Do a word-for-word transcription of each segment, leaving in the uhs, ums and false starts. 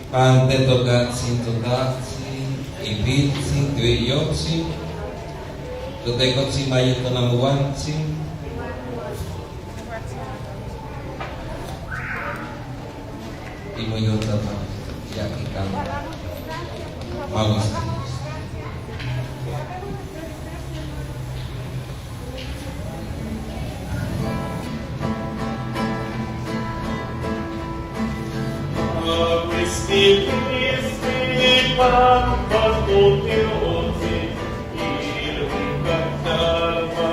Pan te tokatsin, tokatsin, i pitsin, i yohpsin, totekotsin, mayu tonamuwantsin. I muyonta pa, ya ki kama. Mawistin. Mawistin, isti, pampa, tutiotsin, ilwikak talpa.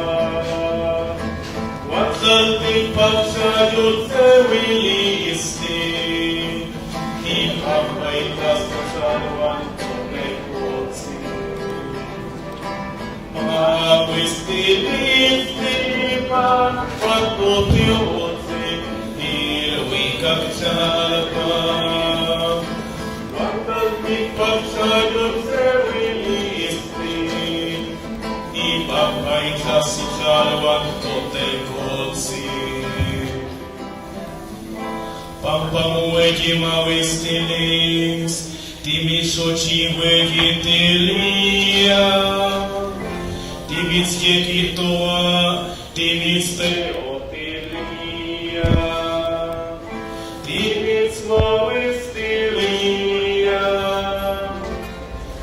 Wansaltik pagsayon sewilisti, i pampa itas pasaluan totekotsin. Mawistin, isti, pampa, tutiotsin, ilwikak talpa. Wansaltik pagsayon sewilisti, i pampa itas pasaluan totekotsin. Pampa muwegi mawistilis, timits otsiwegi tilya, timits kekitoa, timits teotilya, timits mawistilya,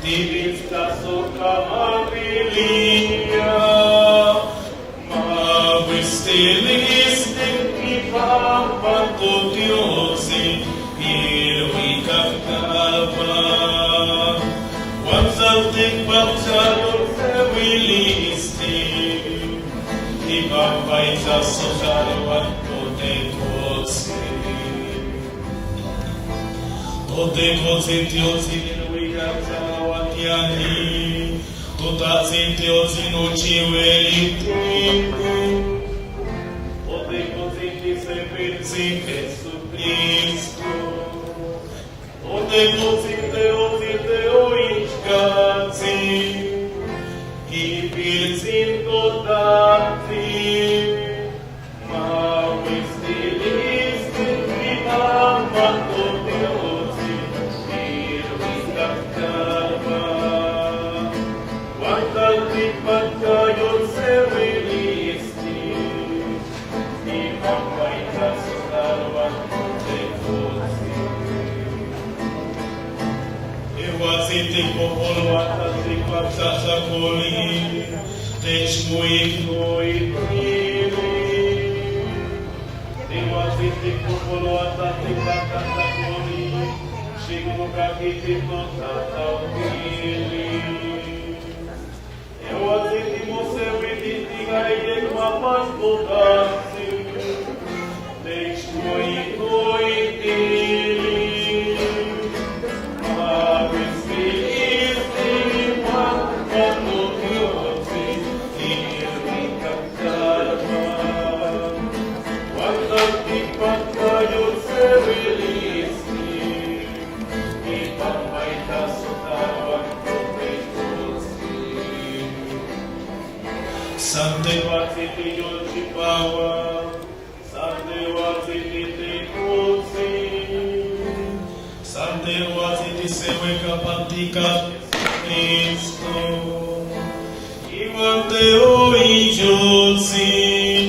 timits tasokamabilia. Mawistilis, i pampa tutiotsin, ilwikak talpa. Wansaltik pagsayon sewilisti, i pampa itas pasaluan totekotsin. Totekotsin, tiotsin, ilwikak talpa, tiani. Totatsin, tiotsin, otsiweli tinte. Totekotsin, tisepetsin, Jesukristo. Totekotsin, teotsin, teoichkatsin, i piltsin, totatsin. Mawistilis, i pampa tutiotsin, ilwikak talpa. Wansaltik pagsayon sewilisti, i pampa itas pasaluan totekotsin. Ewa tsintik popolo atatik pagsasakoli, teichmuik noitili. Ewa tsintik popolo atatik pagsasakoli, shikmukak itik totataotili. Ewa tsintik mo sewititi kaitek mapan totatsin, teichmuik noitili. Mawistilis, i pampa tutiotsin, ilwikak talpa. Wansaltik pagsayon sewilisti, i pampa itas pasaluan totekotsin. Sante Ewa tsinti Yotchipawa, Sante Ewa tsinti Tekotsin, Sante Ewa tsinti seweka pati Jesukristo, iwan teoichotsin,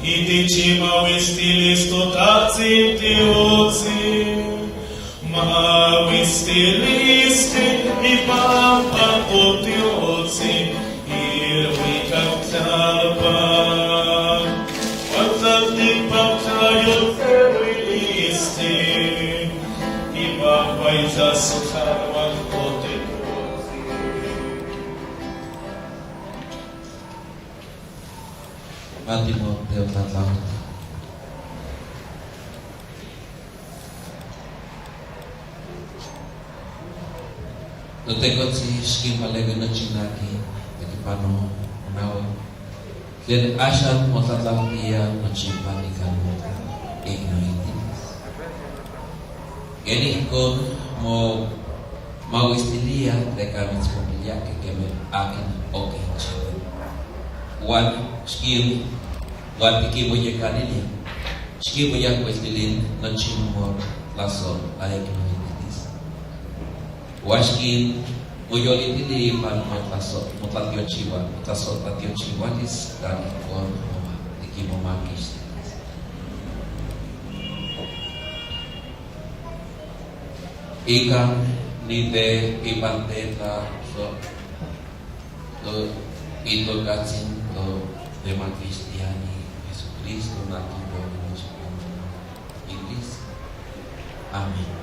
i tichi mawistilis totatsin tiotsin. Mawistilis, i pampa tutiotsin, ilwikak talpa. Wansaltik pagsayon sewilisti, i pampa itas pasaluan totekotsin. Pati mo te otatlaut. Totekotsin, skin palegen notsinaki, tekipano, unawa. Len asan mo tatlaut iya notsin panikan mo, ignoiti. Ngeni kon mo mawistilia, teka mitspopiliake keme akin oke chiku. Wan skin, wan piki mo ye kanilia. Skin mo ya wistilin, notsin mo laso, aik mo ye. Washkin, muyoli tili pan mutlaso, mutlan tiochiwa, mutlaso tan tiochiwa lis, dan kon mama, tiki mama kis. Ikan nite ipan teta so, to, ito kasin to, dema Kristiani, Jesukristo na tubo ni muchukong. Ilis. Amén.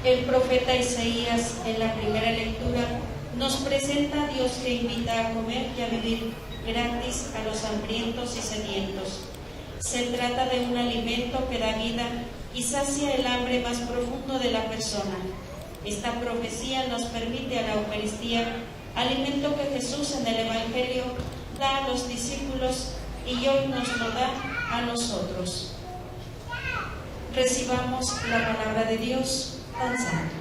El profeta Isaías, en la primera lectura, nos presenta a Dios que invita a comer y a beber gratis a los hambrientos y sedientos. Se trata de un alimento que da vida y sacia el hambre más profundo de la persona. Esta profecía nos permite a la Eucaristía, alimento que Jesús en el Evangelio da a los discípulos y hoy nos lo da a nosotros. Recibamos la palabra de Dios tan santa.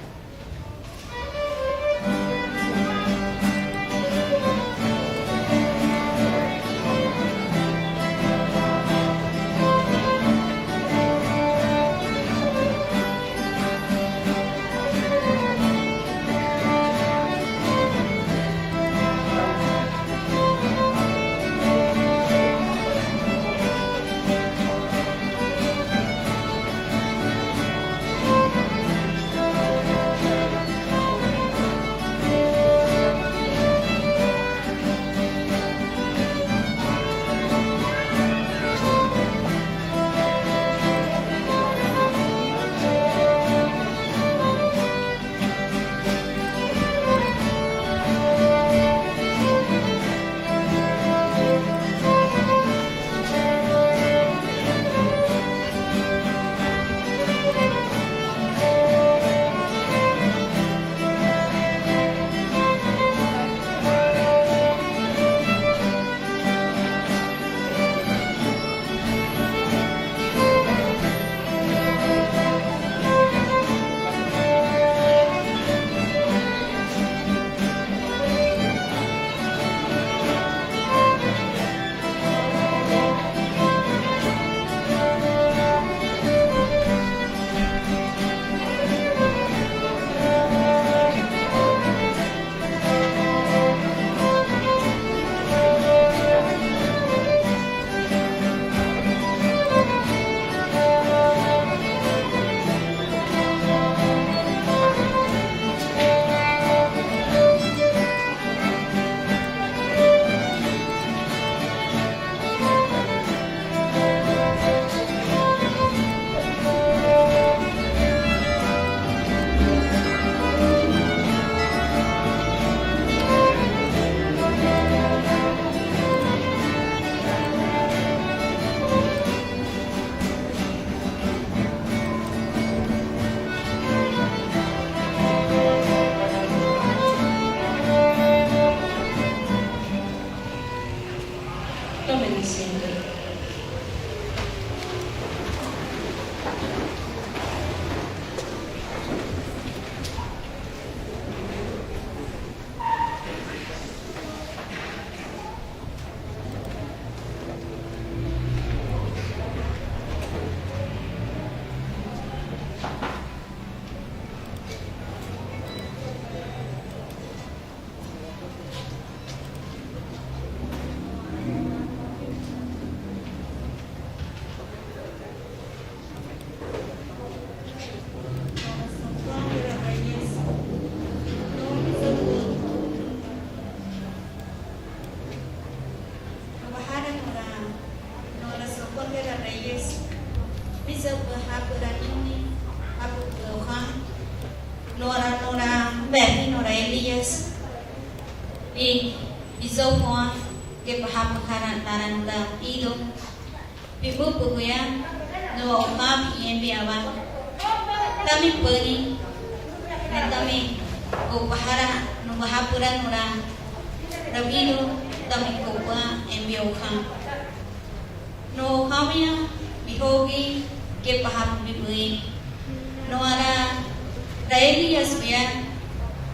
Tomen asiento. Nora, nora, Sokotera Reyes, bisa pahapura nuni, hapu paham, nora, nora, behi nora Elias, bi, biso hoa, ke pahap karan taran ta ido, bi bu bu kuya, no ham yembi awa, tami pani, tami, ko pahara, no pahapura nora, rabido, tami ko pa, yembi oha. No hamia, bi hogi, ke paham bi bui. No ara, raeli yas bia,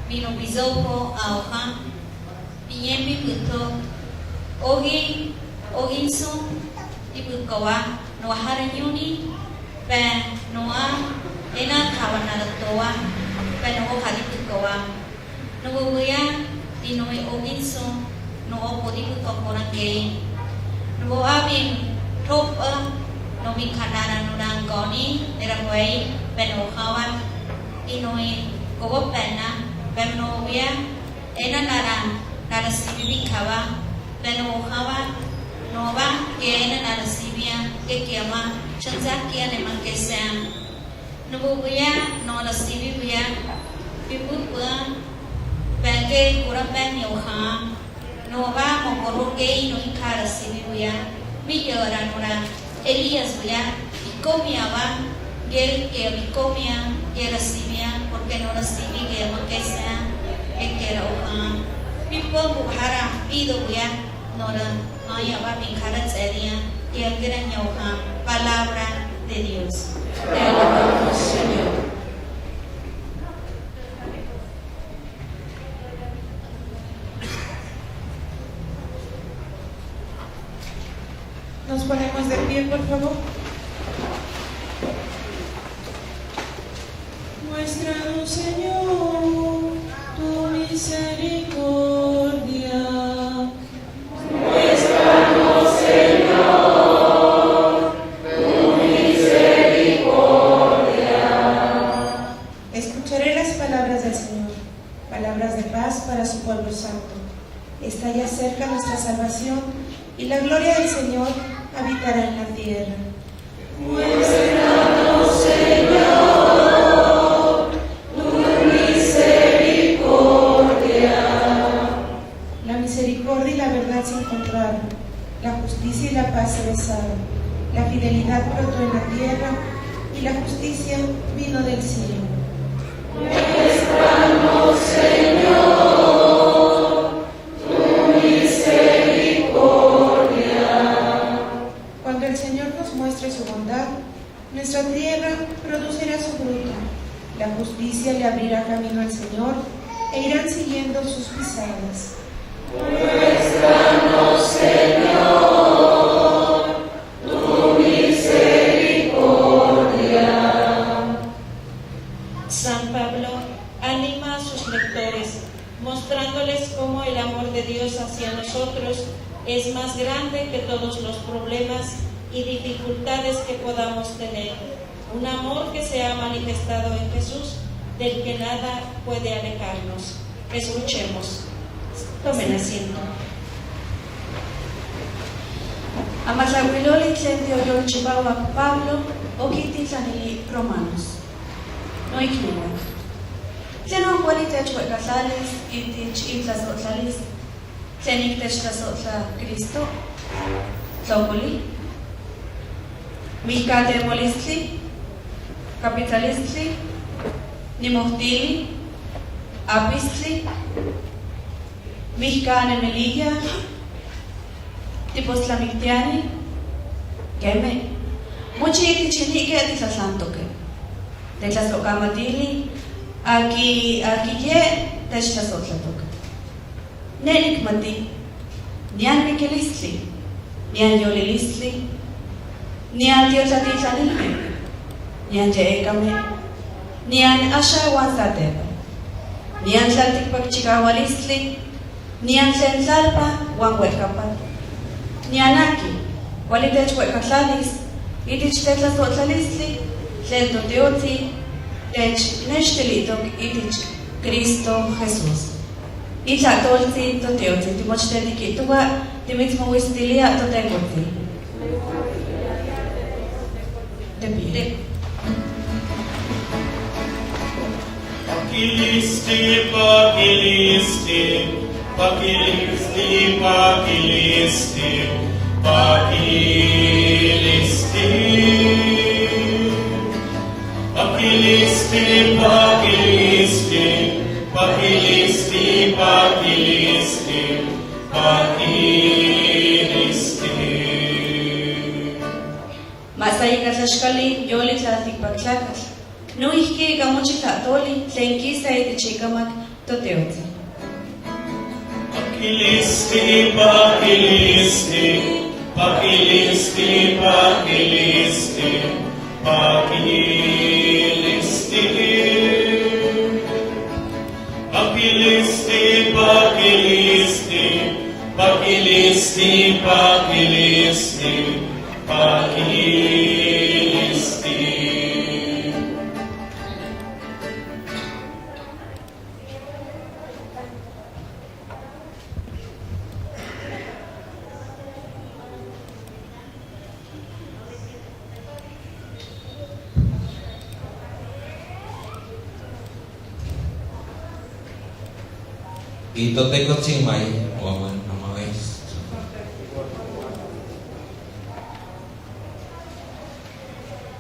bi no bizo ho aoha, bi yembi buto, ogi, ogi sung, ibu kawa, no hara nyuni, pa, Noah, ena kawan nara towa, penu o kali tukowa. Nubu buya, inu i oginso, nu o podi bu tokoran kei. Nubu abin, top a, nu bin kanara nurang koni, nera buai, penu o kawan. Inu i, kowa pena, penu o buya, ena nara, nara sibi bin kawa, penu o kawan, noba, ke ena nara sibi a, ke kiama, chanzak kia ne mangkesea. Nubu buya, nu nara sibi buya, pipu buya, peke kura pen yoha, noba mo koro kei nu hikara sibi buya, mi yora nura, Elías buya, ikomia ba, gel ke ikomia, gel sibi a, porque nu nara sibi gel mangkesea, ekera oha, pipu bu hara, pido buya, Nora, no ya ba mi kara tseria, que el gran yoha, palabra de Dios. Te alabamos, Señor. Nos ponemos de pie, por favor. Muéstranos, Señor, tu misericordia. Muéstranos, Señor, tu misericordia. Escucharé las palabras del Señor, palabras de paz para su pueblo santo. Está ya cerca nuestra salvación, y la gloria del Señor habitará en la tierra. Muéstranos, Señor, tu misericordia. La misericordia y la verdad se encontraron, la justicia y la paz se besaron, la fidelidad brotó en la tierra, y la justicia vino del cielo. Muéstranos, Señor, tu misericordia. Cuando el Señor nos muestre su bondad, nuestra tierra producirá su fruto. La justicia le abrirá camino al Señor, e irán siguiendo sus pisadas. Muéstranos, Señor, tu misericordia. San Pablo anima a sus lectores mostrándoles cómo el amor de Dios hacia nosotros es más grande que todos los problemas y dificultades que podamos tener. Un amor que se ha manifestado en Jesús, del que nada puede alejarnos. Escuchemos. Tomen asiento. Amalawiloli tlen ti oyochipawak Pablo, okiti tlanili Romanos. Noikniwan. Tlen wan kuali tech we'katlalis, i tich i tlaso'tlalis, tlen ik tech tlaso'tla Cristo, tlokoli, mihka temolistli, kapitsalistli, nimohtili, apistli, mihka nemiliya, tipos tlamiktiani, keme, muchi i tich inike' ti tlatlantoke'. Te tlaso'kamatili, aki, aki ye', tech tlaso'tlatoke'. Ne' nikmati, nian mikilistli, nian yolilistli, nian tiotlatitlanilme', nian ye'ekame', nian axa wan sateba, nian tlaltikpak chikawalistli, nian tlen tlalpan wan we'kapat. Nian aki, kuali tech we'katlalis, i tich te tlaso'tlalistli, tlen Toteotsi, tech nextilitok i tich Cristo Jesús. I tlatoltsin Toteotsi, timochtentikituwa', timitsmowistilia' Totekotsi. De pie. Pakilistli, pakilistli, pakilistli, pakilistli, pakilistli. Pakilistli, pakilistli, pakilistli, pakilistli, pakilistli. Ma'sayi ka tlaxkali, yoli tlaltikpak tlakatl. Noihki ka muchi tlatoli, tlen kisa i tichikamak Toteotsi. Pakilistli, pakilistli, pakilistli, pakilistli, Pakilisti, pakilisti, pakilisti, pakilisti, pakilisti, pakilisti. Ito te ko ching mai, wa ma, na ma wes.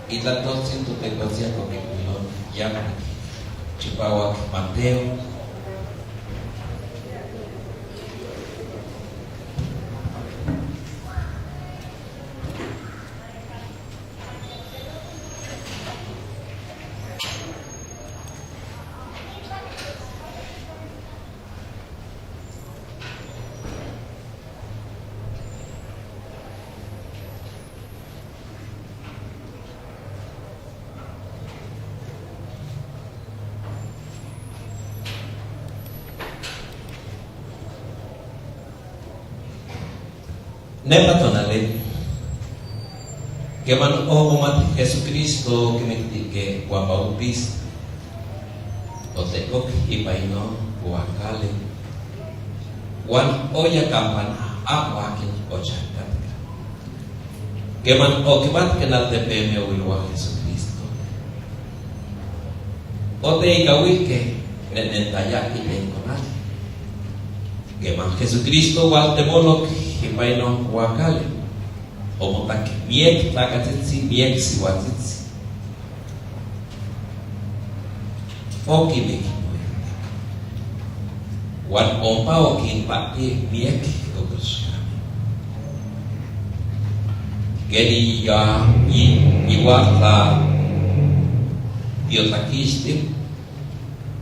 Ito to ching to te ko ching ko ke kulo, ya, chipawak Mateo. Nepa tonale, keman o mumat Jesucristo kemikti ke Juan Bautista, o te kok hipaino wa kale, wan oya kampan a wakin o chakatka. Keman o kibat ke na te peme o ilwa Jesucristo. O te ikawil ke, ne, ne taya ki te konal. Keman Jesucristo wal te molok hipaino wa kale. O motak miek tlakatsitsi, miek siwatsitsi. O ki miek. Wan ompa o ki miek ko kushkami. Keni ya i, i wata dio takishti.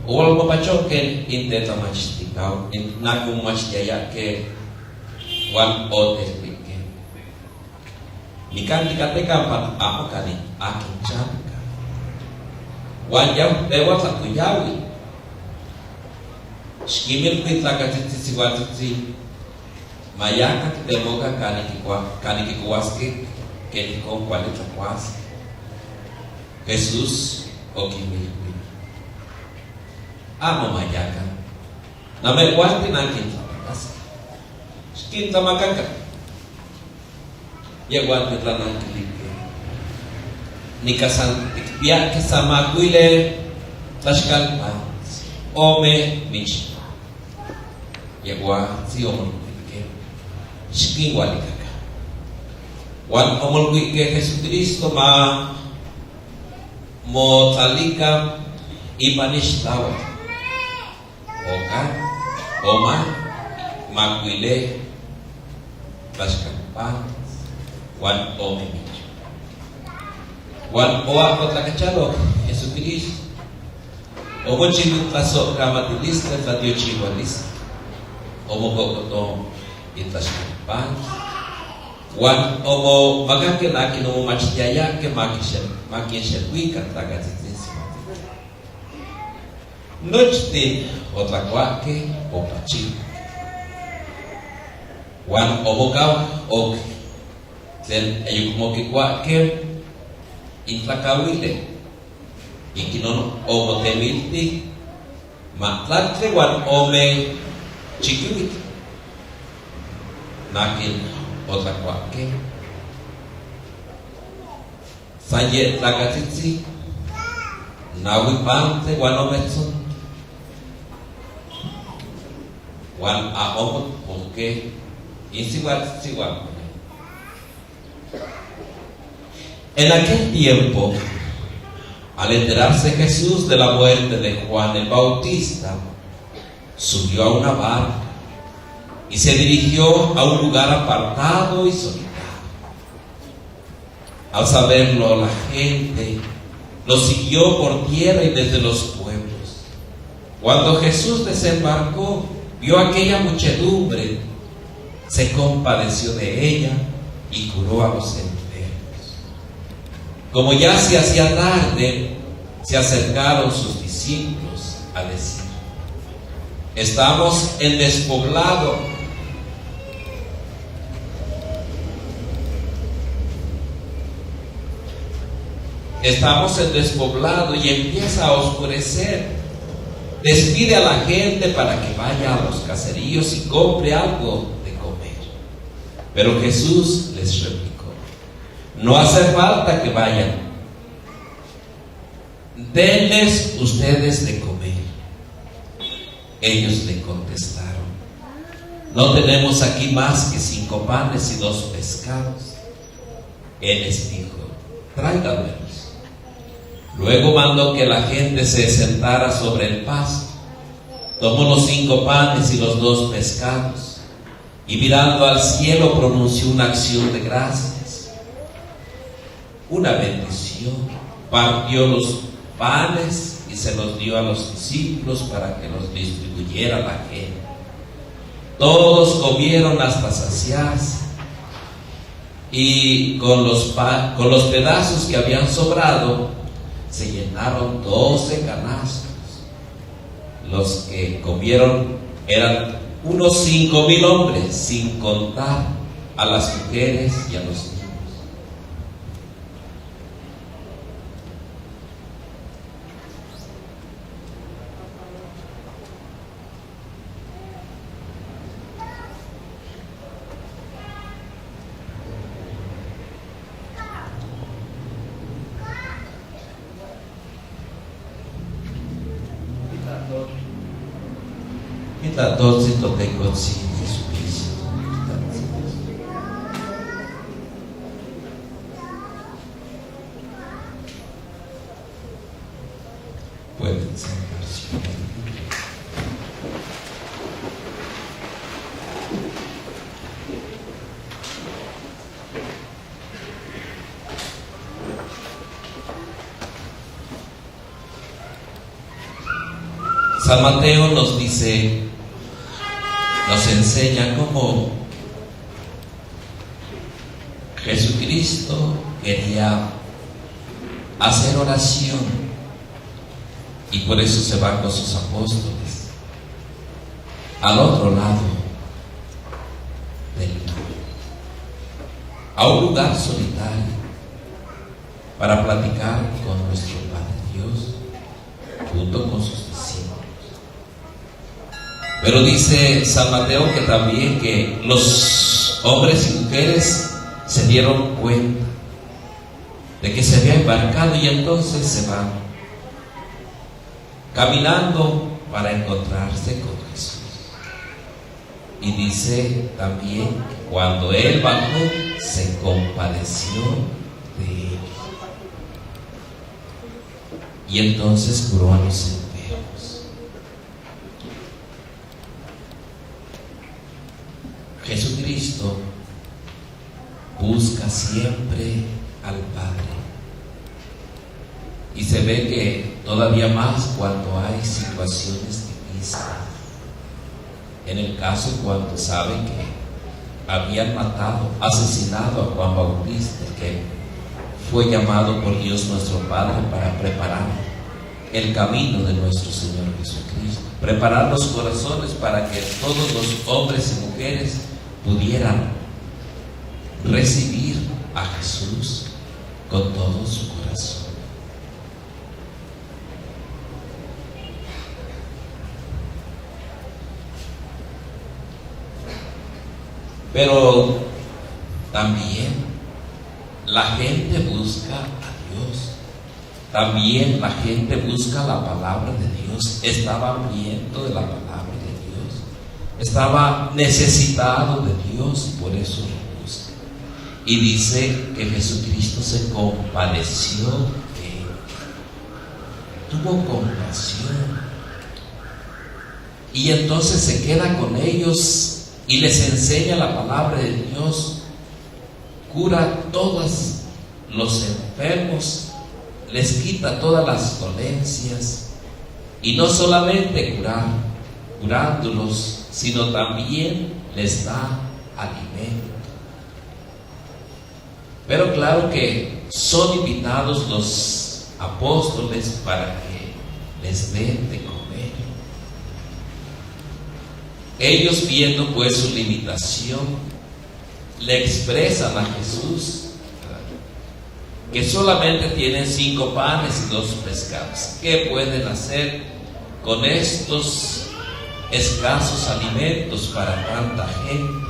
O wal mapachoken inte tamachtikau, in naku machtiaya ke wan o te pike. Nikan tika te kampan a o kani akin chapika. Wan ya te wata kuyawi. Shkimil kui tlakatsitsi siwatsitsi. Mayaka ki te moka kani ki kwa, kani ki kuwaske, keni ko kwali tlakuas. Jesus, o ki mi, mi. Amo mayaka. Name wante na kin tlamakas. Kin tlamakaka. Ya wante tla na kin like. Ni kasan, ya kasan makuile, tlaxkalpa, ome, mich. Yegua tsi omolkuitke. Xkingwalikaka. Wan omolkuitke Jesucristo ma motlalika ipanixtlawa. Oka, oma, makuile, tlaxkalpa, wan ome mich. Wan owa' kotlakachalok Jesucristo. Omochilu tlaso'ka matilistla tla tiochiwalis. Omoko'koton i tlaxkalpan. Wan omomakake na kin omomachtiayake ma kin xel, ma kin xelwika tlakatsitsin siwa. Nochtin otlakuake opachil. Wan omokau ok tlen ayuk mokikuake in tlakawile. Ikin omotemilti, ma tlatle wan ome chikiwit. Na kin otlakuake. San ye' tlakatsitsi, nawi pante wan ometson. Wan a omot, porque in siwatsitsi wan. En aquel tiempo, al enterarse Jesús de la muerte de Juan el Bautista, subió a una barca y se dirigió a un lugar apartado y solitario. Al saberlo la gente lo siguió por tierra y desde los pueblos. Cuando Jesús desembarcó, vio aquella muchedumbre, se compadeció de ella y curó a los enfermos. Como ya se hacía tarde, se acercaron sus discípulos a decir: "Estamos en despoblado, estamos en despoblado y empieza a oscurecer. Despide a la gente para que vaya a los caseríos y compre algo de comer". Pero Jesús les replicó: "No hace falta que vayan. Denles ustedes de comer". Ellos le contestaron: "No tenemos aquí más que cinco panes y dos pescados". Él les dijo: "Tráiganmelos". Luego mandó que la gente se sentara sobre el pasto. Tomó los cinco panes y los dos pescados, y mirando al cielo pronunció una acción de gracias, una bendición, partió los panes y se los dio a los discípulos para que los distribuyera a la gente. Todos comieron hasta saciarse, y con los pa-, con los pedazos que habían sobrado, se llenaron doce canastos. Los que comieron eran unos cinco mil hombres, sin contar a las mujeres y a los niños. Kita to si to te ko si Jesucristo. Pueden sentarse. San Mateo nos dice, nos enseña cómo Jesucristo quería hacer oración y por eso se va con sus apóstoles al otro lado del mar, a un lugar solitario, para platicar con nuestro Padre Dios junto con sus discípulos. Pero dice San Mateo que también que los hombres y mujeres se dieron cuenta de que se había embarcado y entonces se van caminando para encontrarse con Jesús. Y dice también que cuando él bajó, se compadeció de ellos. Y entonces curó a los enfermos. Jesucristo busca siempre al Padre. Y se ve que todavía más cuando hay situaciones difíciles. En el caso cuando saben que habían matado, asesinado a Juan Bautista, que fue llamado por Dios nuestro Padre para preparar el camino de nuestro Señor Jesucristo, preparar los corazones para que todos los hombres y mujeres pudieran recibir a Jesús con todo su corazón. Pero también la gente busca a Dios. También la gente busca la palabra de Dios. Estaba hambriento de la palabra de Dios. Estaba necesitado de Dios, por eso lo busca. Y dice que Jesucristo se compadeció de ellos. Tuvo compasión. Y entonces se queda con ellos y les enseña la palabra de Dios. Cura todos los enfermos, les quita todas las dolencias, y no solamente curar, curándolos, sino también les da alimento. Pero claro que son invitados los apóstoles para que les den de comer. Ellos, viendo pues su limitación, le expresan a Jesús que solamente tienen cinco panes y dos pescados. ¿Qué pueden hacer con estos escasos alimentos para tanta gente?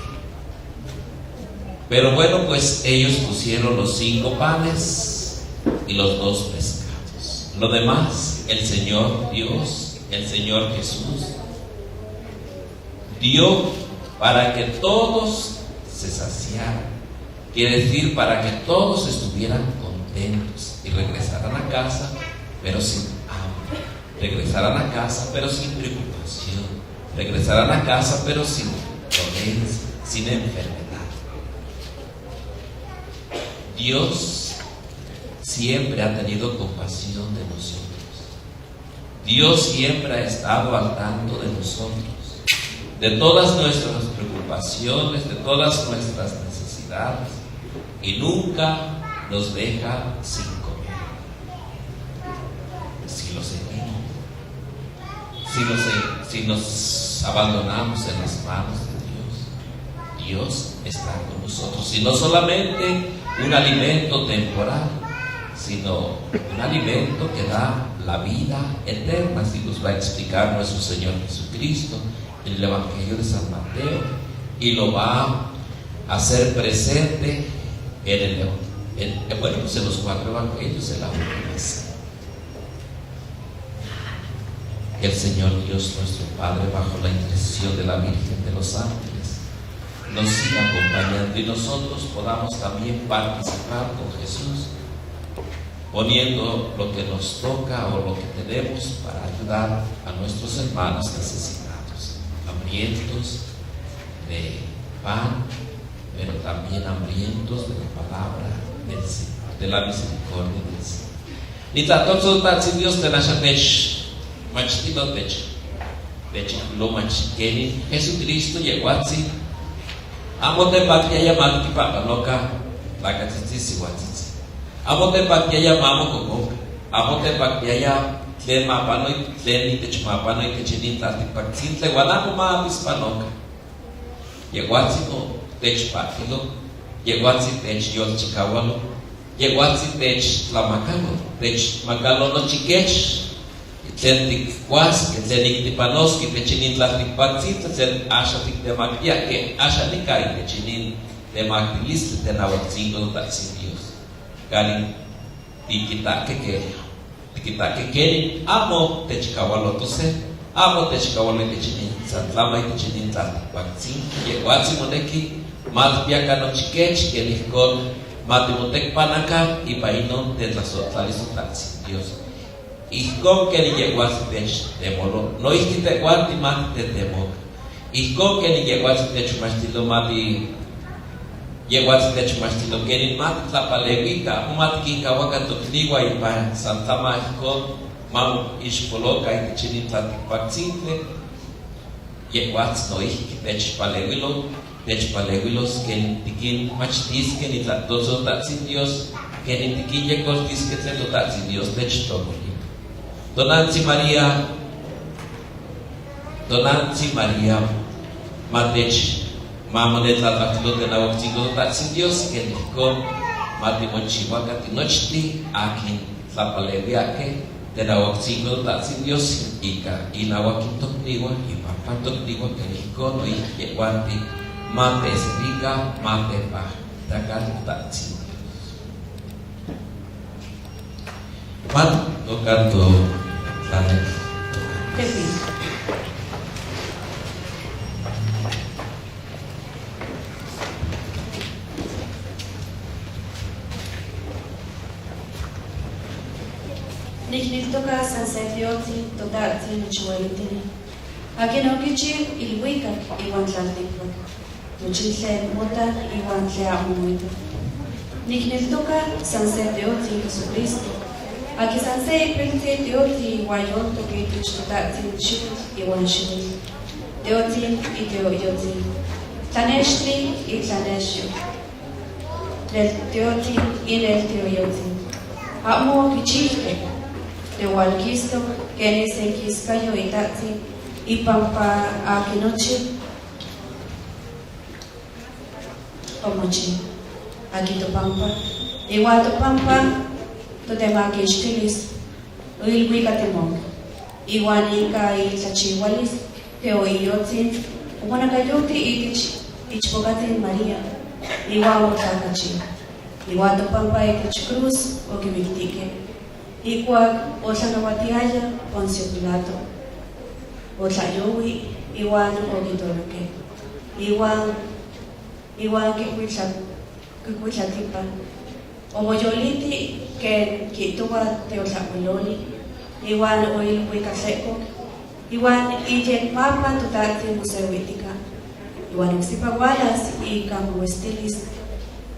Pero bueno, pues ellos pusieron los cinco panes y los dos pescados. Lo demás, el Señor Dios, el Señor Jesús, dio para que todos se saciaran. Quiere decir, para que todos estuvieran contentos y regresaran a casa, pero sin hambre. Regresaran a casa, pero sin preocupación. Regresaran a casa, pero sin dolencia, sin enfermedad. Dios siempre ha tenido compasión de nosotros. Dios siempre ha estado al tanto de nosotros, de todas nuestras preocupaciones, de todas nuestras necesidades, y nunca nos deja sin comer. Si lo seguimos, si nos, si nos abandonamos en las manos de Dios, Dios está con nosotros. Y no solamente un alimento temporal, sino un alimento que da la vida eterna, así nos va a explicar nuestro Señor Jesucristo en el Evangelio de San Mateo, y lo va a hacer presente en el, en, en, bueno, pues en los cuatro evangelios, en la última cena. Que el Señor Dios, nuestro Padre, bajo la intercesión de la Virgen de los Ángeles, nos siga acompañando y nosotros podamos también participar con Jesús, poniendo lo que nos toca o lo que tenemos para ayudar a nuestros hermanos necesitados, hambrientos de pan, pero también hambrientos de la palabra del Señor, de la misericordia del Señor. Nitla totsota'tsin Dios tena xan tech, machtilu tech, tech, lo machtilu Jesucristo, yehwatsi amo tepaktiaya máan ki panoka, tlakat tsitsi, siwat tsitsi. Amo tepaktiaya máan kokok, amo tepaktiaya tlen mapanoi, tlen tech mapanoi tech inin tlaltikpak tsintle, wan amo ma apis panoka. Yehwatsi no tech paktilu, yehwatsi tech yolchikawalo, yehwatsi tech tlamakalo, tech makalo nochi kech, tlen tikkuaskeh, tlen ik tipanoskeh tech inin tlaltikpak tsintle, tlen axa tiktemaktiahkeh axa nika tech inin temaktilistli tenawak tsinko Tatsin Dios. Kani tikitahkeh ke, tikitahkeh keni amo tech kawalotose, amo tech kawalotose tech inin, san tlamai tech inin tlaltikpak tsintle, yehwatsi moneki ma tpiakan nochi kech, keni jkon ma timotekpan akan ipan inon tetlasohtlalis Tatsin Dios. Ijkon keni yehwatsi tech temolo, noihki tehwanti ma titetemok. Ijkon keni yehwatsi tech machtilu ma ti, yehwatsi tech machtilu keni ma titlapalewika, amo ma tikinkawaka tokniwa ipan san tlamai jkon, ma mo ixpoloka tech inin tlaltikpak tsintle. Yehwatsi noihki tech palewilo, tech palewilos keni tikin machtiskeh nitla totsota'tsin Dios, keni tikin yekoltiskeh tlen tota'tsin Dios tech tokoli. Tonantsi María, tonantsi María, ma tech, ma mo netlatlahtlo tenawak tsinko tota'tsin Dios, keni jkon ma timochiwaka ti nochti akin tlapalewiahke tenawak tsinko tota'tsin Dios, ika inawakin tokniwa, ipan tokniwa, keni jkon noihki yehwanti ma tesebika, ma tepahtakan tota'tsin Dios. Pan, tokan to, tlanek. Tepi. Nikneltoka san se Teotsin, Tota'tsin, Nochiwailtene, akin okichi ilwikak iwan tlaltikpak, nochi tlen motak iwan tlen amo moitok. Nikneltoka san se Teotsin, Jesucristo, akin san se ipiltsi Teotsin iwan yoltok itich Tota'tsin xiwitl iwan xiwitl, Teotsin iteoyotsin, Tlanextli itlanexyotl. Lel teotzin, i lel teoyotzin. Amo kichihke, tewalkistok, kene seikis kayo i tahtsin, i pampa aki nochi omochi, aki topampa, i wal topampa, totemakixtilis, ilwikatemok, i wan ika i tlachiwalis, teoyotzin, omonakayoti i tich, i chpokatsin María, i wan otlakachi, i wal topampa i tich kruz, okimiktike. Ikuak otlanawatiaya Poncio Pilato, otla'yowi, i wan okitoluke, i wan, i wan kikuitla, kikuitlatipan. Omoyoliti ken kituwa teotlapoyoli, i wan oilwikatlehkok, i wan iyetmapan totahtsin mosewitika, i wan oksipa walas i kamawistilis,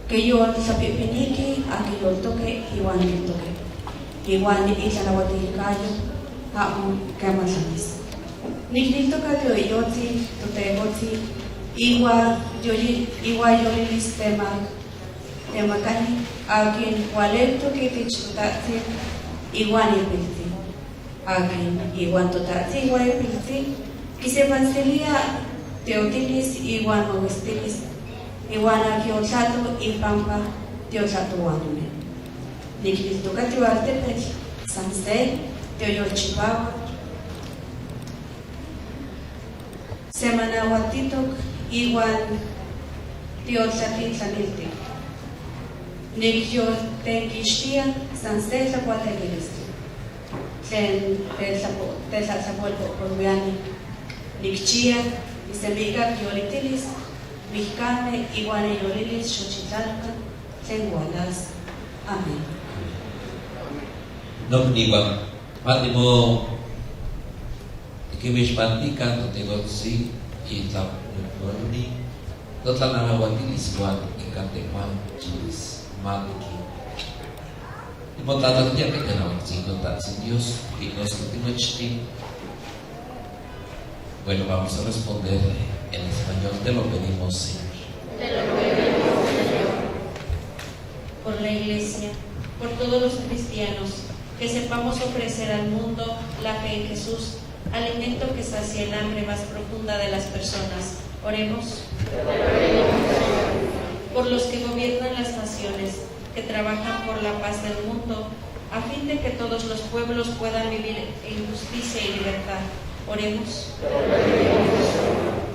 keyoltlapipiniki aki yoltoke i wan miltoke, i wan itlanawatil kayo, amo kematlanis. Nikniltoka teoyotzin, totekotzin, i wa yoli-, i wa yolilis tema-, temakani, akin walektok i tich totahtsin, i wan ipiltsin. Akin i wan totahtsin i wan ipiltsin, kisepansilia teotilis i wan mawistilis, i wan aki otlahto i pampa teotlahtowanohne. Nikniltoka teowaltepetl, san se, teoyolchipawa, semanawatitok i wan teotlatitlaniltik. Nikyoltenkixtia san se tlakuatekilistli. Tlen tetlapo-, tetlatlapohpohpowiani. Nikchia, i semikak yolitilis, mijkame i wan iyolilis Xochitlalpan, tlen walas. Amén. Nokniwan, Fátimo, Kimixpantikan totekontsi, i tla, totlanawatilis wan i katepan chilis, matiki. Imo tlatatiake tenawatsin totahtsin Dios, i nos tinochti. Bueno, vamos a responder en español. Te lo pedimos, Señor. Te lo pedimos, Señor. Por la Iglesia, por todos los cristianos, que sepamos ofrecer al mundo la fe en Jesús, alimento que sacia el hambre más profunda de las personas. Oremos. Por los que gobiernan las naciones, que trabajan por la paz del mundo, a fin de que todos los pueblos puedan vivir en justicia y libertad. Oremos.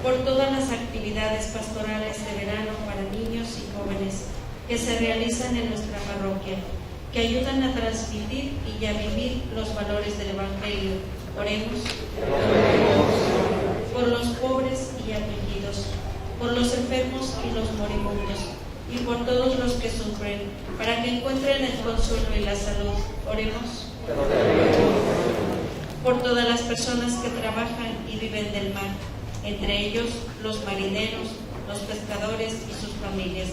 Por todas las actividades pastorales de verano para niños y jóvenes, que se realizan en nuestra parroquia, que ayudan a transmitir y a vivir los valores del Evangelio. Oremos. Por los pobres y afligidos, por los enfermos y los moribundos, y por todos los que sufren, para que encuentren el consuelo y la salud. Oremos. Por todas las personas que trabajan y viven del mar, entre ellos los marineros, los pescadores y sus familias,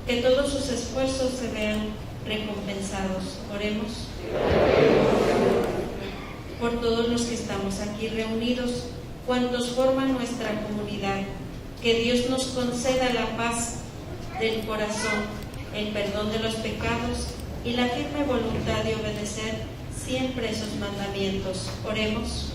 que todos sus esfuerzos se vean recompensados. Oremos. Por todos los que estamos aquí reunidos, cuantos forman nuestra comunidad, que Dios nos conceda la paz del corazón, el perdón de los pecados y la firme voluntad de obedecer siempre sus mandamientos. Oremos.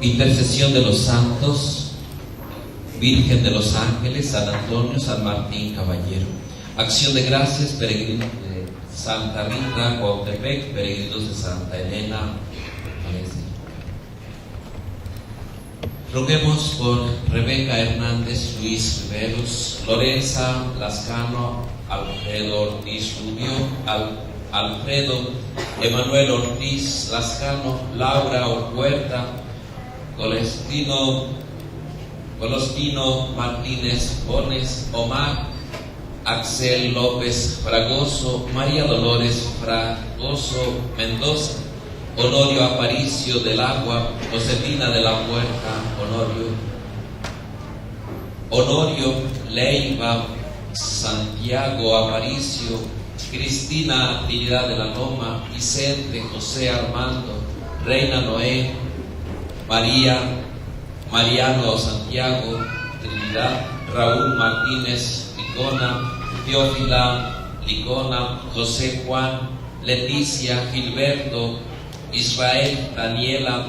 Intercesión de los santos, Virgen de los Ángeles, San Antonio, San Martín Caballero. Acción de gracias, peregrinos de Santa Rita, Cuautepec, peregrinos de Santa Elena, Valencia. Roguemos por Rebeca Hernández, Luis Riveros, Lorenza Lascano, Alfredo Ortiz Rubio, Al-, Alfredo Emanuel Ortiz Lascano, Laura Huerta, Colestino, Colostino Martínez Bones, Omar Axel López Fragoso, María Dolores Fragoso Mendoza, Honorio Aparicio del Agua, Josefina de la Puerta, Honorio, Honorio Leiva, Santiago Aparicio, Cristina Trinidad de la Loma, Vicente José Armando, Reina Noé, María, Mariano Santiago, Trinidad, Raúl Martínez Licona, Teófila Licona, José Juan, Leticia, Gilberto, Israel, Daniela,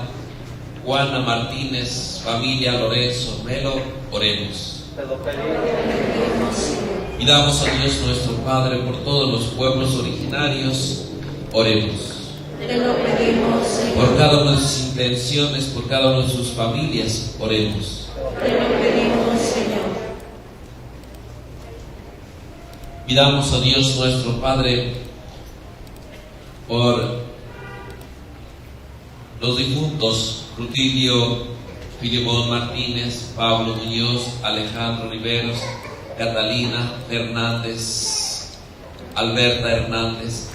Juana Martínez, familia Lorenzo Melo, oremos. Te lo pedimos. Pidamos a Dios nuestro Padre por todos los pueblos originarios, oremos. Te lo pedimos, Señor. Por cada una de sus intenciones, por cada una de sus familias, oremos. Te lo pedimos, Señor. Pidamos a Dios nuestro Padre por los difuntos Rutilio Filemón Martínez, Pablo Muñoz, Alejandro Riveros, Catalina Fernández, Alberta Hernández,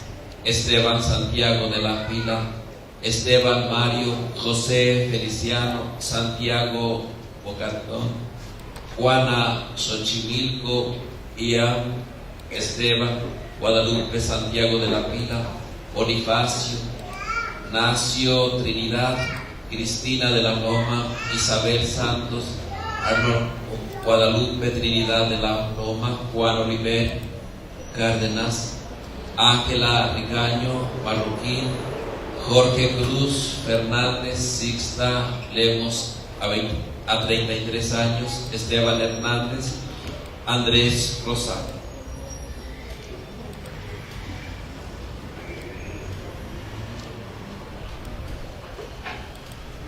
Esteban Santiago de la Pila, Esteban Mario, José Feliciano, Santiago Bogatón, Juana Xochimilco, Ian Esteban, Guadalupe Santiago de la Pila, Bonifacio, Nacio Trinidad, Cristina de la Loma, Isabel Santos, Arnold Guadalupe Trinidad de la Loma, Juan Oliver Cárdenas, Ángela Ricaño Marroquín, Jorge Cruz Fernández, Sixta Lemos, a veinte, a treinta y tres años, Esteban Hernández, Andrés Rosado.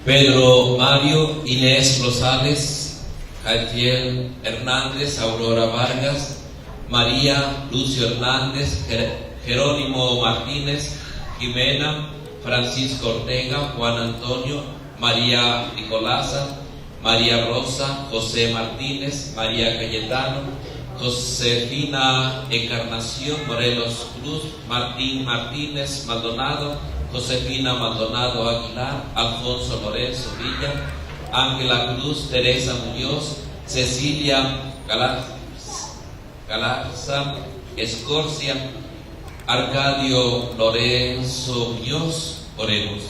Pedro Mario, Inés Rosales, Jaciel Hernández, Aurora Vargas, María Lucio Hernández, Jer-, Jerónimo Martínez, Jimena, Francisco Ortega, Juan Antonio, María Nicolasa, María Rosa, José Martínez, María Cayetano, Josefina Encarnación Morelos Cruz, Martín Martínez Maldonado, Josefina Maldonado Aguilar, Alfonso Lorenzo Villa, Ángela Cruz, Teresa Muñoz, Cecilia Galar-, Galarza Escorcia, Arcadio Lorenzo Muñoz, oremos.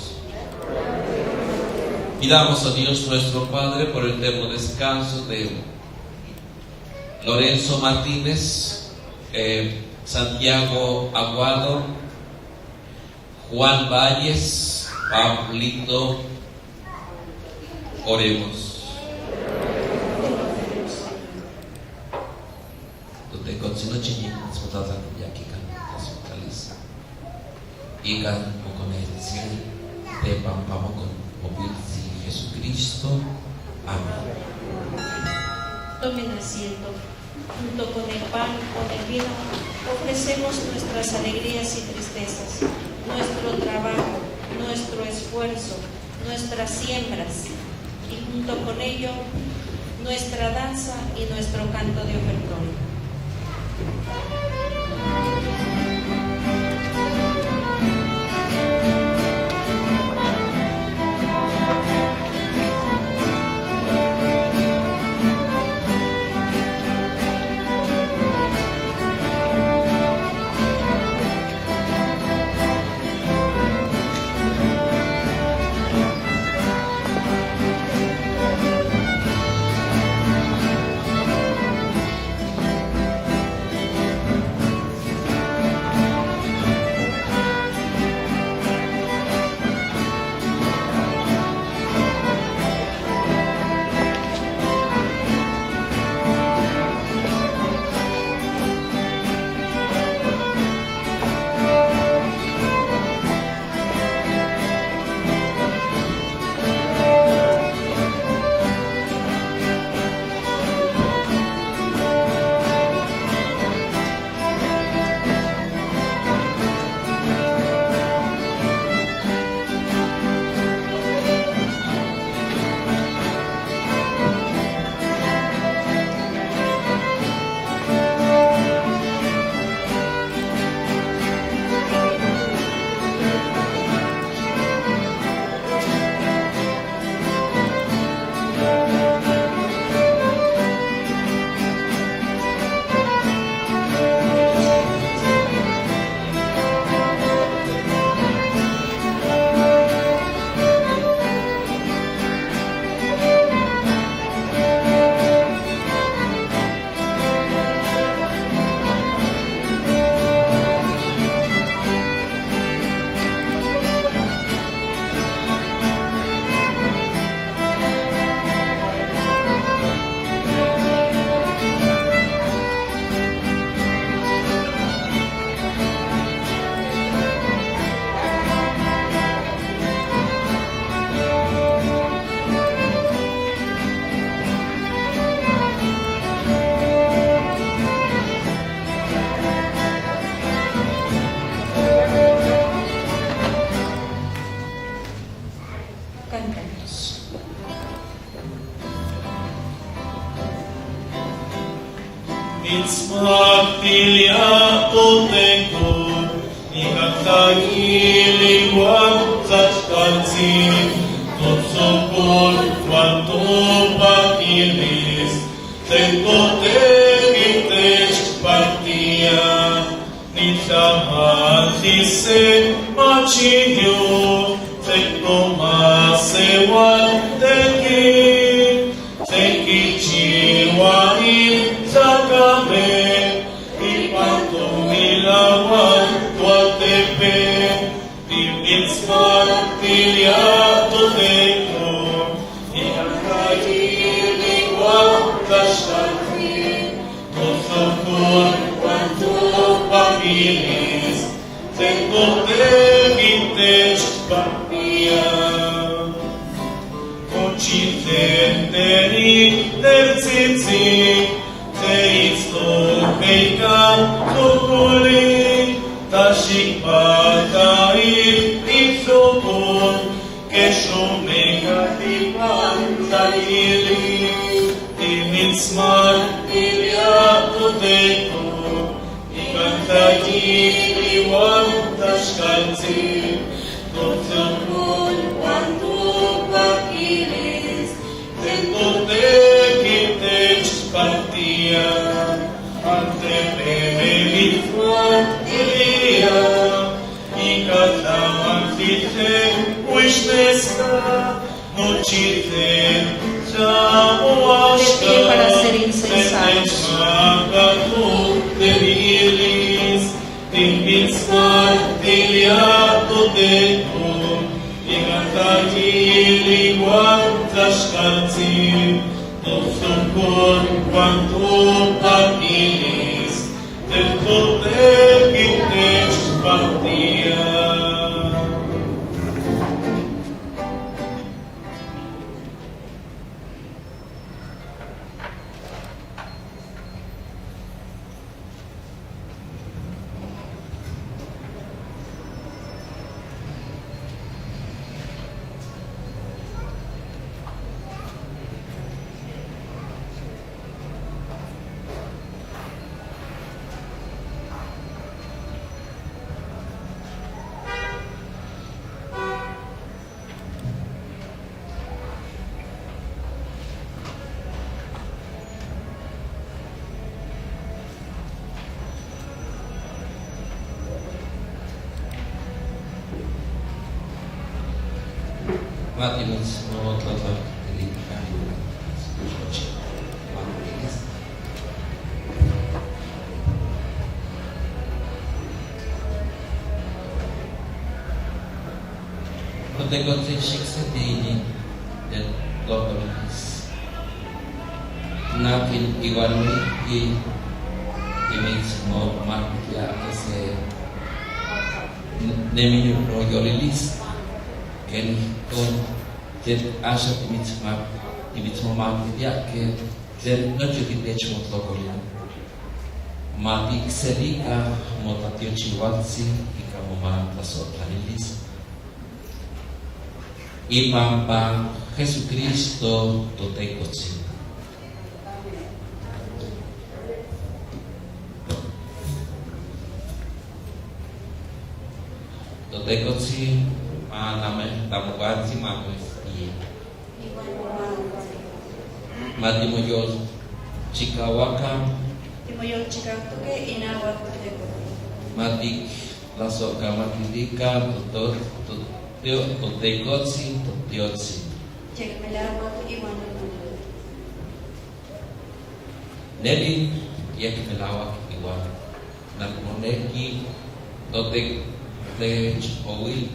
Pidamos a Dios nuestro Padre por el eterno descanso de Lorenzo Martínez, eh, Santiago Aguado, Juan Valles, Pablito, oremos. Tute kotsino chiñi, smutalta yakikan, smutalisa. Ikan, mokonetsi, tepan pamokon, mobilsi Jesucristo. Amén. Tomen asiento. Junto con el pan y con el vino, ofrecemos nuestras alegrías y tristezas, nuestro trabajo, nuestro esfuerzo, nuestras siembras, y junto con ello, nuestra danza y nuestro canto de ofertorio. Smart tilyatotekoh, ikantayili wan tachkatsin, totsokol wan topakilis, tlen totekite chpatiya, nitlamal tise machiyo, tlen tomasewan teki, teki chiwa in takame, ipan tomilawan tuatepe, timitsman tilyatotekoh, ikantayili wan tachkatsin, totsokol wan topakilis, tlen totekite chpatiya. Konchiten te i te tsitsi, te itstohpeikan tokoli, ta shikpata i, i tokol, ke shomeka tipan tayili, timitsman tilyatotekoh, ikantayili wan tachkatsin, totsokol wan topakilis, tlen totekite chpatiya, ante peme mitwan tiliya, ikatlamal tite wishneska, nochiten ta oaxka, para ser insensatos. Tlen techmaka tu demilis, timitsman tilyatotekoh, ikantayili wan tachkatsin, totsokol wan topakilis, tlen totekite chpatiya. Totekotsi, shikse ti ini, tet tokolilis. Nakin iwan mi i, i mitsmo ma ya kese ne mi no yolilis. Ken kon tet asha ti mitsma, ti mitsmo ma ya ke tet no yo ti techmo tokolil. Mati selika mota tiochiwatsi ika moma taso talilis. Ipampa Jesucristo Totekotsi. Totekotsi, ma name tamuwatsi ma kwes iye. Mati moyol chikawaka. Ti moyol chikawaka tuke inawak Toteko. Mati lasoka mati lika, to, to, to, tio, Totekotsi, to, tiotsi. Yekmelawak iwan. Neli yekmelawak iwan. Nat moneki totek te chikowil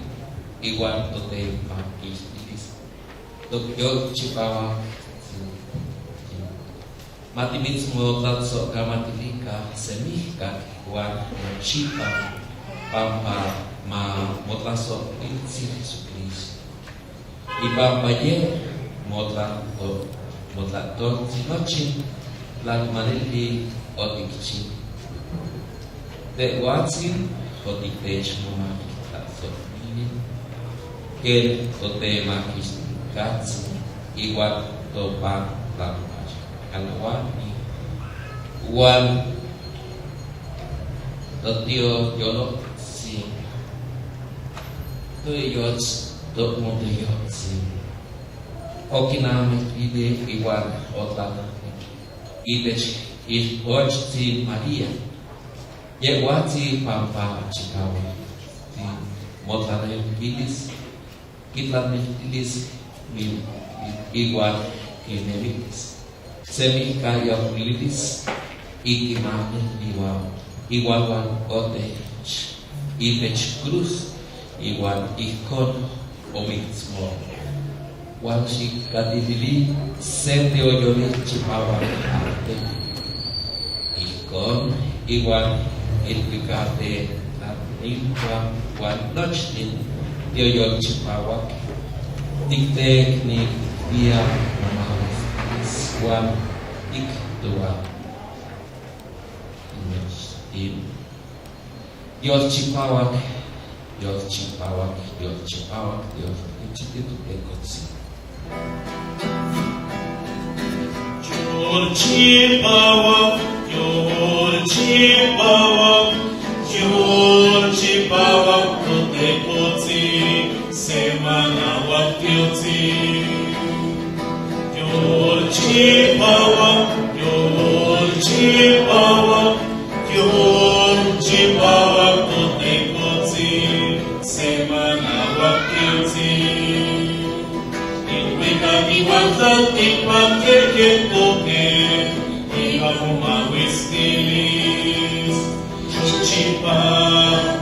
iwan tote makilis. Tok yo chipawa. Mati mitsmo tatso ka mati lika semih ka iwan chipa pampa ma motlaso itsi Jesucristo. Ipampa ye motla to, motla to, sino chin, la manili otik chin. Te watsin, otik te chmuma kita so. Ken to te makis katsin, iwat to pa la mach. Kalawani, Wan, to ti yoyolo' tsi, to yoch, to mo to yoch tsi. O kinamit ide i wan o tlaltahte, i pech, i och tsi María. Ye wa tsi pampa chikawa, tsi mo tlaltahte pilis. Kitlan mi tilis mi, mi, igual que me mitis. Semi ka yo mitis, i kinamit igual, igual wan ote, i pech cruz, igual i kon o mismo. Wan si katilili, semi o yo ni chipawa arte. I kon, igual, i pikate, la, i wan, wan, noch, i, yo, yo, chipawak. Tiktek, ni, dia, mama, wan, ik, dua. Noch, i, Dios chipawak, Dios chipawak, Dios chipawak, Dios chipawak, Dios chipawak. Dios chipawak, Dios chipawak, Dios chipawak, Tote Kotsi, semanawak Dios. Dios chipawak, Dios chipawak, Dios chipawak, Tote Kotsi, semanawak Dios. Inwika iwantlan ikpan keke toke, iba mo mawistilis. Chochipa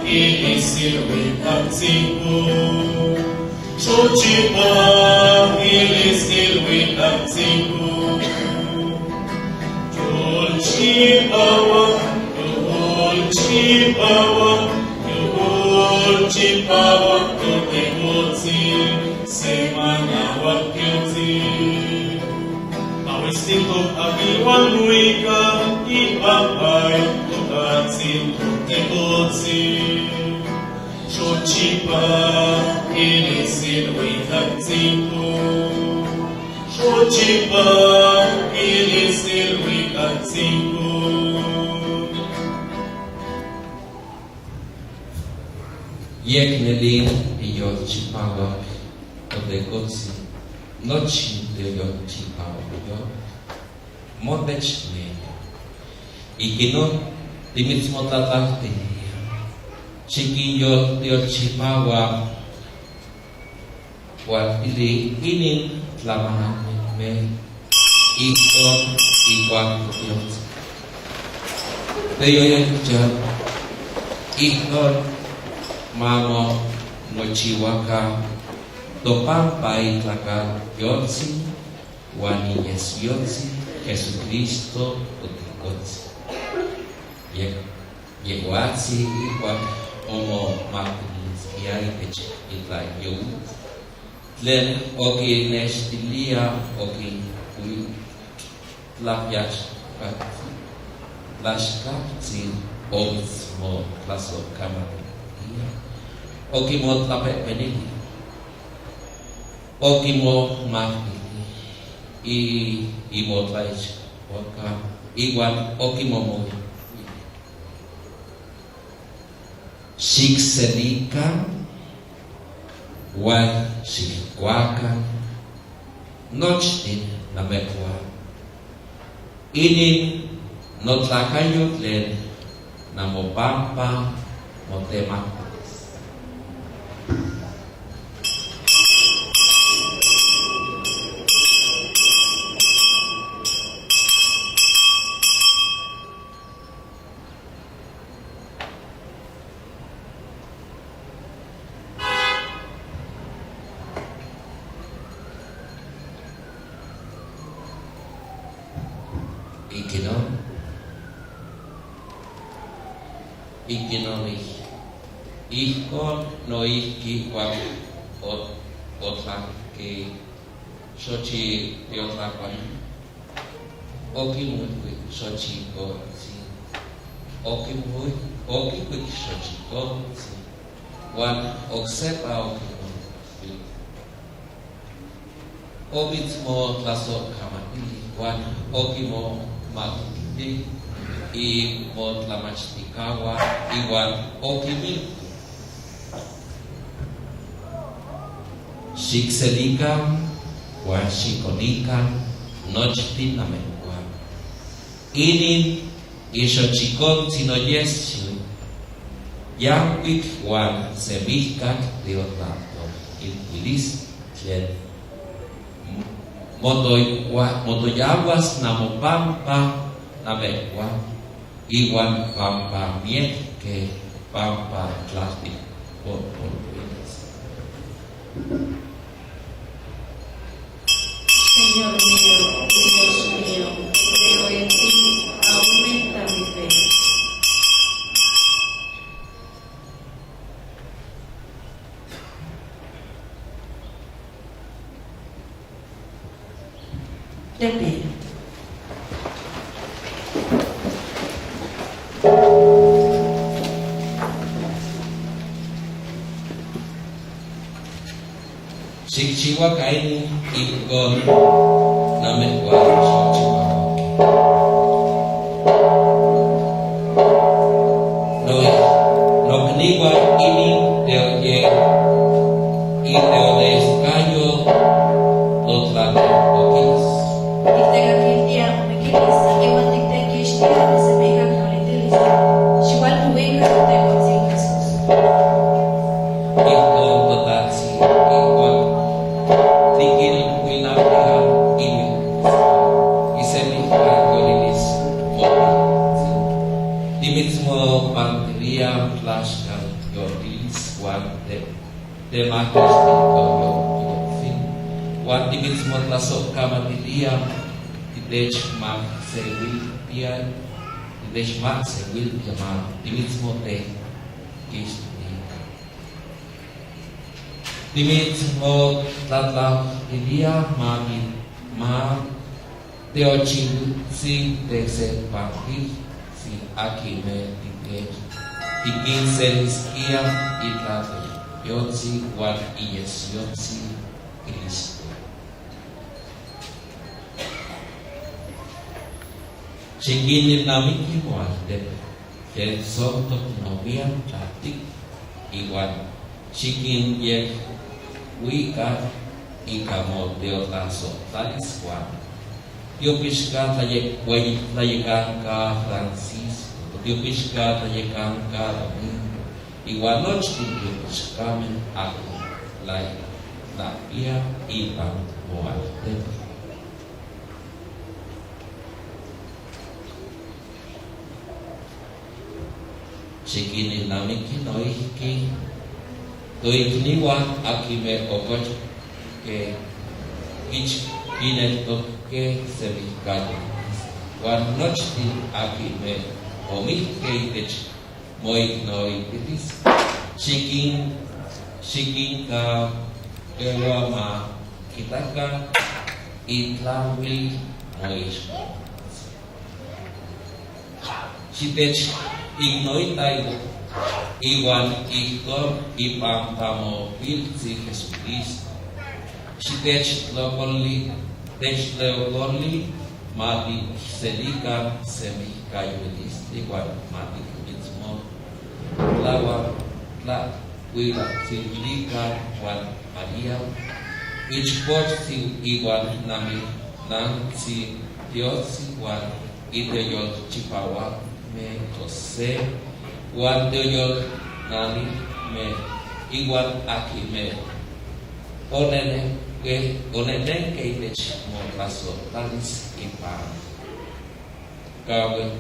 ilis ilwitang tsingko. Chochipa ilis ilwitang tsingko. Dios chipawak, Dios chipawak, Dios chipawak, Tote Kotsi, semanawak Dios. Mawistin to abiwan wika, i pampay, to katsin, Tote Kotsi. Chochipa ilis ilwitang tsingko. Chochipa ilis ilwitang tsingko. Yek ne lin i Dios chipawak, Tote Kotsi, nochi te Dios chipawak yo. Mo pech me. Ikinon, ti mitsmo tlaltahte. Chikin yo, Dios chipawak. Wa tili inin tlamanamit me. Ihton, igual Dios. Te yoyan jan. Ihton, mamo, mochiwaka. To pampa i tlakat Dios. Wa Niñez Dios, Jesucristo, Tote Kotsi. Ye, ye wa tsi, wa, omo, ma, ya, i pech, i tla, yo. Tlen, oki, nestilia, oki, ui, tla, yach, ka, tla, shka, tsi, o, mo, tla, so, kama, ya. Oki mo tla pe, penili. Oki mo ma, i, i mo tla ich, oka, igual, oki mo mo. Sikselikan, wal sikwakan, nochtin namekwa. Inin no tlakan yutlen, na mo pampa, mo tema. Ikinon, ikinon ih, ihkon no ih ki kwak ot, otlak ke Xochitl yotlakwan. Oki muhik Xochitl Kotsi. Oki muhik, oki muhik Xochitl Kotsi. Wan oksepa oki muhik. Oki mo tlaso' kama ili. Wan oki mo ma ili. i motlamachtikan wa iwan okimil. Xikselikan wa xikonikan nochtin namekuan. Inin i xochikon tsin oyes xi, yanwik wan semihkat teotlato' ilwilis tlen motoyawas namopampa namekuan, iwan pampa mietke pampa tlatik popoluilis. Señor mío, Dios mío, creo en ti, aumenta mi fe. De pie. Xikchiwa kaini ikon namekuan xochiwa. No'i, nokniwa ini teoye, i teoles kayo, totla teokis. Iktekakiltia omekilis, iwan tiktekix tia mesemihkan yolitilis, xiwan tuwika teokis Jesús. Ikon totatsi, iwan tikil winaktian ini, i semihkan yolilis, Timitsmo pantilian tlaxkal yolilis wan te, temakis tikoyo yofin. Wan timitsmo tlaso'kamatilian, titech ma sewil pian, titech ma sewil pian ma, timitsmo te, kis, Timitsmo tlatlaulilia ma, ma teochiltsi te sepantil, si aki me tike, tikin seliskia i tlato, yotsi wan i yes yotsi Kristo. Xikin ilnamiki mo'al tepe, ken sottok nowian tlatik, iwan xikin yek wi'ka, i kamo teotlaso'talis wan. Tiopixka tlayekanka Francisco, tiopixka tlayekanka Domingo, iwan nochtin tiopixkamen aki lay, lapian ipan mo'al tepe. Xikin ilnamiki no'ihki, to'ikniwa aki me okoch ke ich kineltokke semihkayonil, wan nochtin aki me omihke itech mo'ikno'itilis, xikin, xikin ka ewa ma kitaka i tlawil mo'ix. Xitech ikno'itail iwan ikton ipan ta mopil tsi Jesucristo. Xitech tlokolli, tech tlokolli ma tiselikan semihkayonilistli wan ma tikimitsmo tlawa, tla Wila' tsi wilikan wan María, ichpoch tsi iwan nami nan tsi Dios tsi wan i teyoyolchipawak me José, wan teyoyol nani me iwan aki me onenenke, onenenke itech motlaso'talis ipan kawel.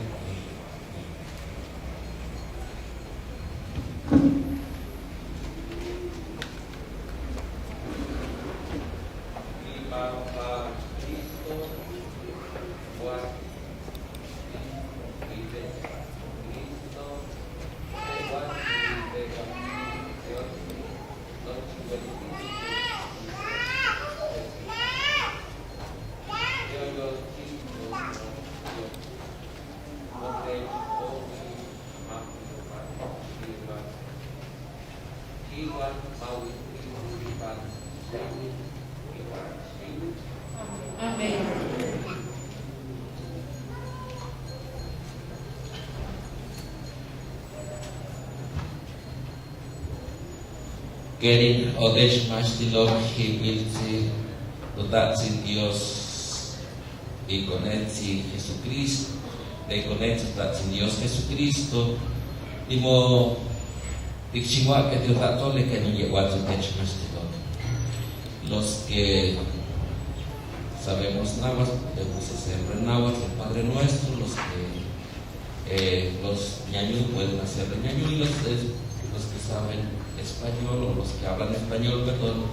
Amén. Kerin, o te chmachtilo'k, i wil tsi, to tatsin Dios, i konetsi Jesucristo, te konetsi tatsin Dios Jesucristo, i mo, i chiwa' ke Dios tatole ke ni ye watsi te chmachtilo'k. Los que sabemos náhuatl, podemos hacer náhuatl el Padre Nuestro, los que Eh, los ñañu pueden hacer ñañu, y los, eh, los que saben español o los que hablan español, perdón,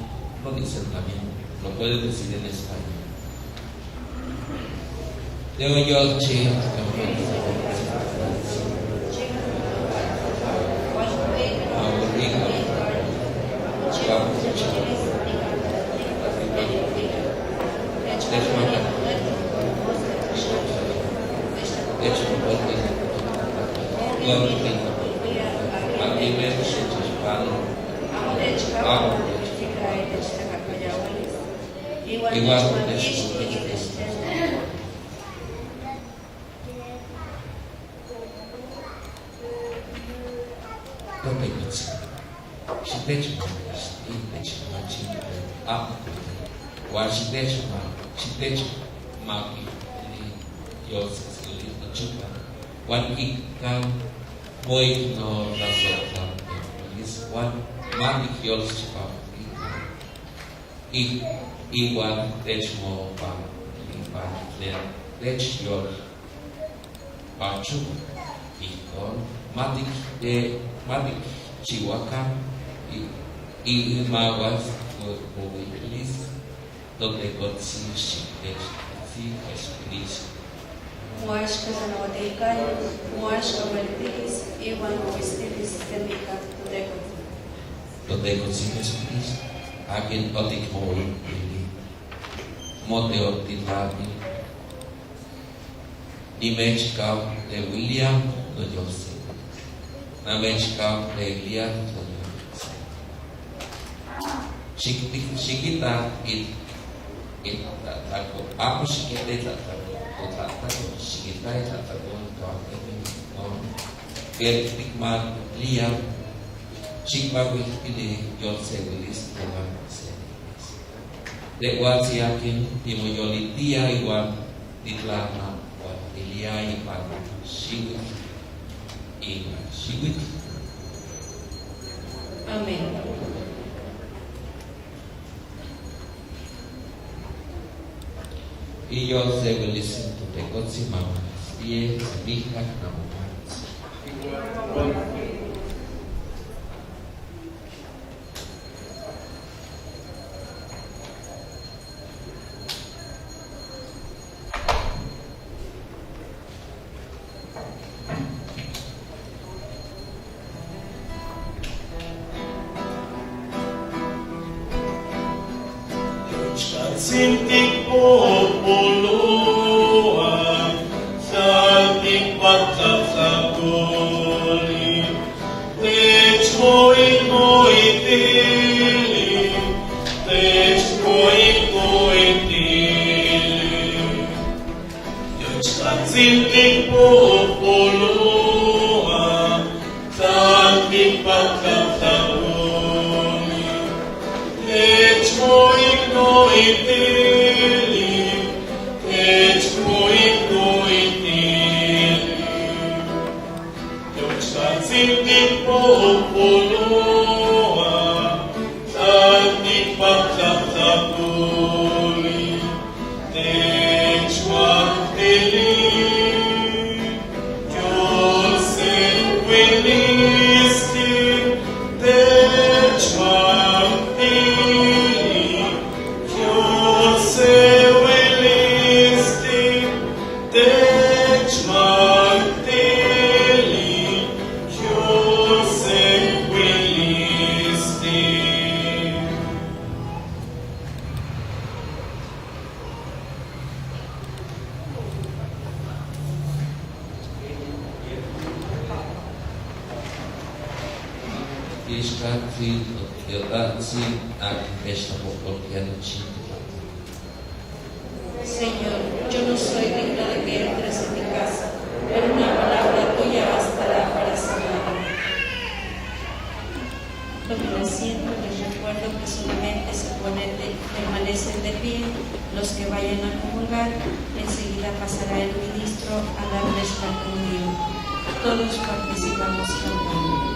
lo dicen también, lo pueden decir en español. Te oigo, che. Igual. Tópekotsi. Xitechma, xitechma, xitechma, xitechma, xitechma, ki, li, Dios, Jesucristo, chipa. Wan ki, kan, moik no, laso, kan, Dios, wan, mati, Dios, chipa, ki, kan. I, i wan, techmo, pa, i, pa, le, tech, Dios. Pachu, ikon, matik, eh, matik chiwakan, i, i, i mawas, mo, mo, ilis, donde konsi, shikech, si, Jesucristo. Muash ka zanawatekai, muash ka welitis, iwan mo wistilis, semika, donde konsi. Donde konsi, Jesucristo, akin otik mo, ili, mo te otik lami. Ni mechkau de William do Jose. Na mechkau de William do Jose. Shikita, shikita it, it, ta, tako, ako shikita it, tako, it, tako, shikita it, tako, to, ako, no. Kel tikma William, shikma William, Jose Willis, tema, se. Te watsi akin, timo yoli tia iwan, titlana, wan, ilia iwan, shiwit, iwan, shiwit. Amén. I Jose Willis, tu te kotsi mama, stie, semiha, na mama. Sintik popolo, sintik patlak sakuli. Tech moik moik tili, tech moik moik tili. Yoch ka sintik popolo, sintik patlak sakuli. Tech moik moik tili, tech moik moik tili. Yoch ka sintik popolo, sintik patlak sakuli, tech moik tili. Jose Willis, tech moik tili. Jose Willis, tech moik tili, Jose Willis. Ishkat, Dios, Dios, sin, ak, esta, por, por, Señor, yo no soy digno de que entres en mi casa, pero una palabra tuya bastará para sanarme. Tome asiento, hermano. Simplemente se ponen de, permanecen de pie los que vayan a comulgar, enseguida pasará el ministro a darles la comunión. Todos participamos cantando.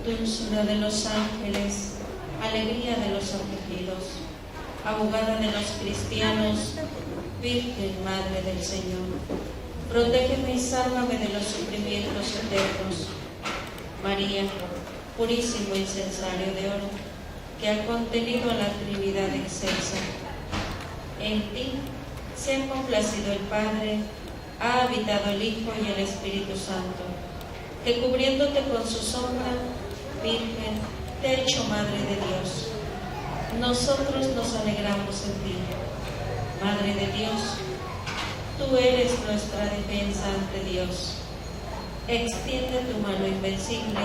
Dulzura de los ángeles, alegría de los afligidos, abogada de los cristianos, Virgen Madre del Señor, protégeme y sálvame de los sufrimientos eternos. María, purísimo incensario de oro, que ha contenido a la Trinidad excelsa. En ti se ha complacido el Padre, ha habitado el Hijo y el Espíritu Santo, que cubriéndote con su sombra, Virgen, te ha hecho Madre de Dios. Nosotros nos alegramos en ti, Madre de Dios. Tú eres nuestra defensa ante Dios. Extiende tu mano invencible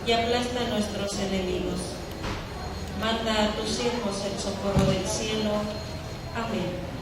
y aplasta a nuestros enemigos. Manda a tus siervos el socorro del cielo. Amén.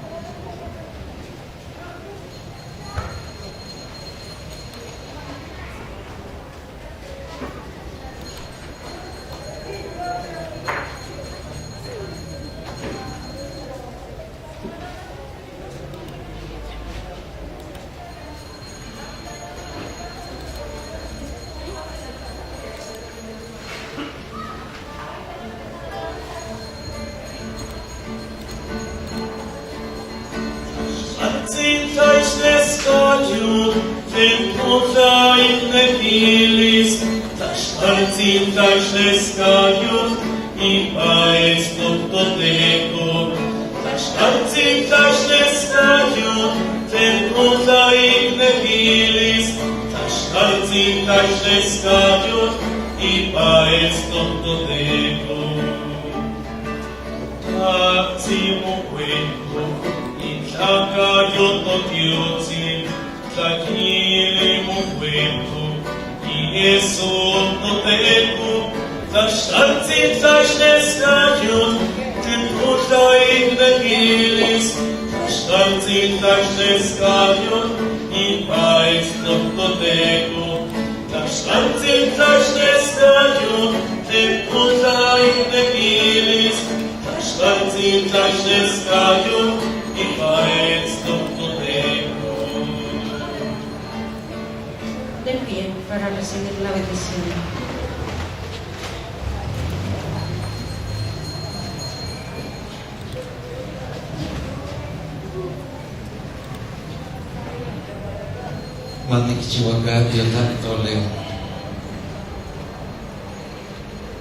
De pie para recibir la bendición. Matikchiwa ka tiota'tole.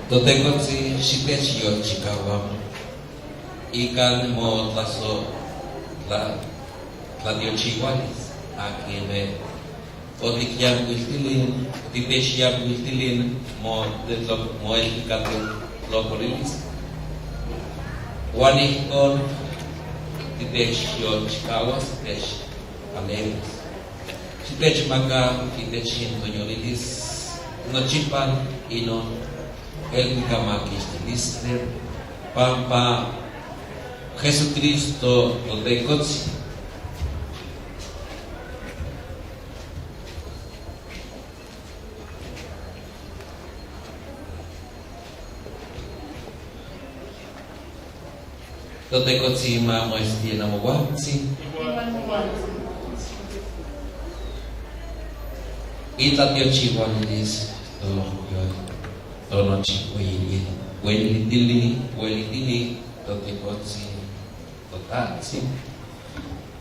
Totekotsi, xitechiyotchikawa. Ikan mo tlaso, tla, tlatiochiwalis, akime, otikyawiltilin, otitechiyawiltilin, mo tetlo, mo el kate, tlopolilis. Wanihkon, titechiyotchikawas, titech, aleles. Xitechmaka, xitechintoñolilis, nochipan, inon, el kikamakichtilis, pampa, Jesucristo, Totekotsi. Totekotsi, mamuestie namowantsin. Itlatiochiwanilis, to, to nochi, welitili, welitili, Totekotsi, Totatsin,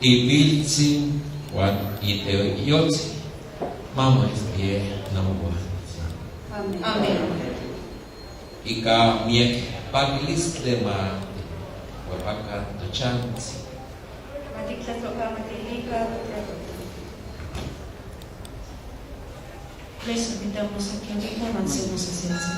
Ipiltsin, wan Iteyotsi, mamuestie namowantsin. Amén. Amén. Ika miek pakilistli ma wepaka to chantsi. Matiklatlo' ka, matilika, matilika. Blessed be the most high God, man se mo sa sensi.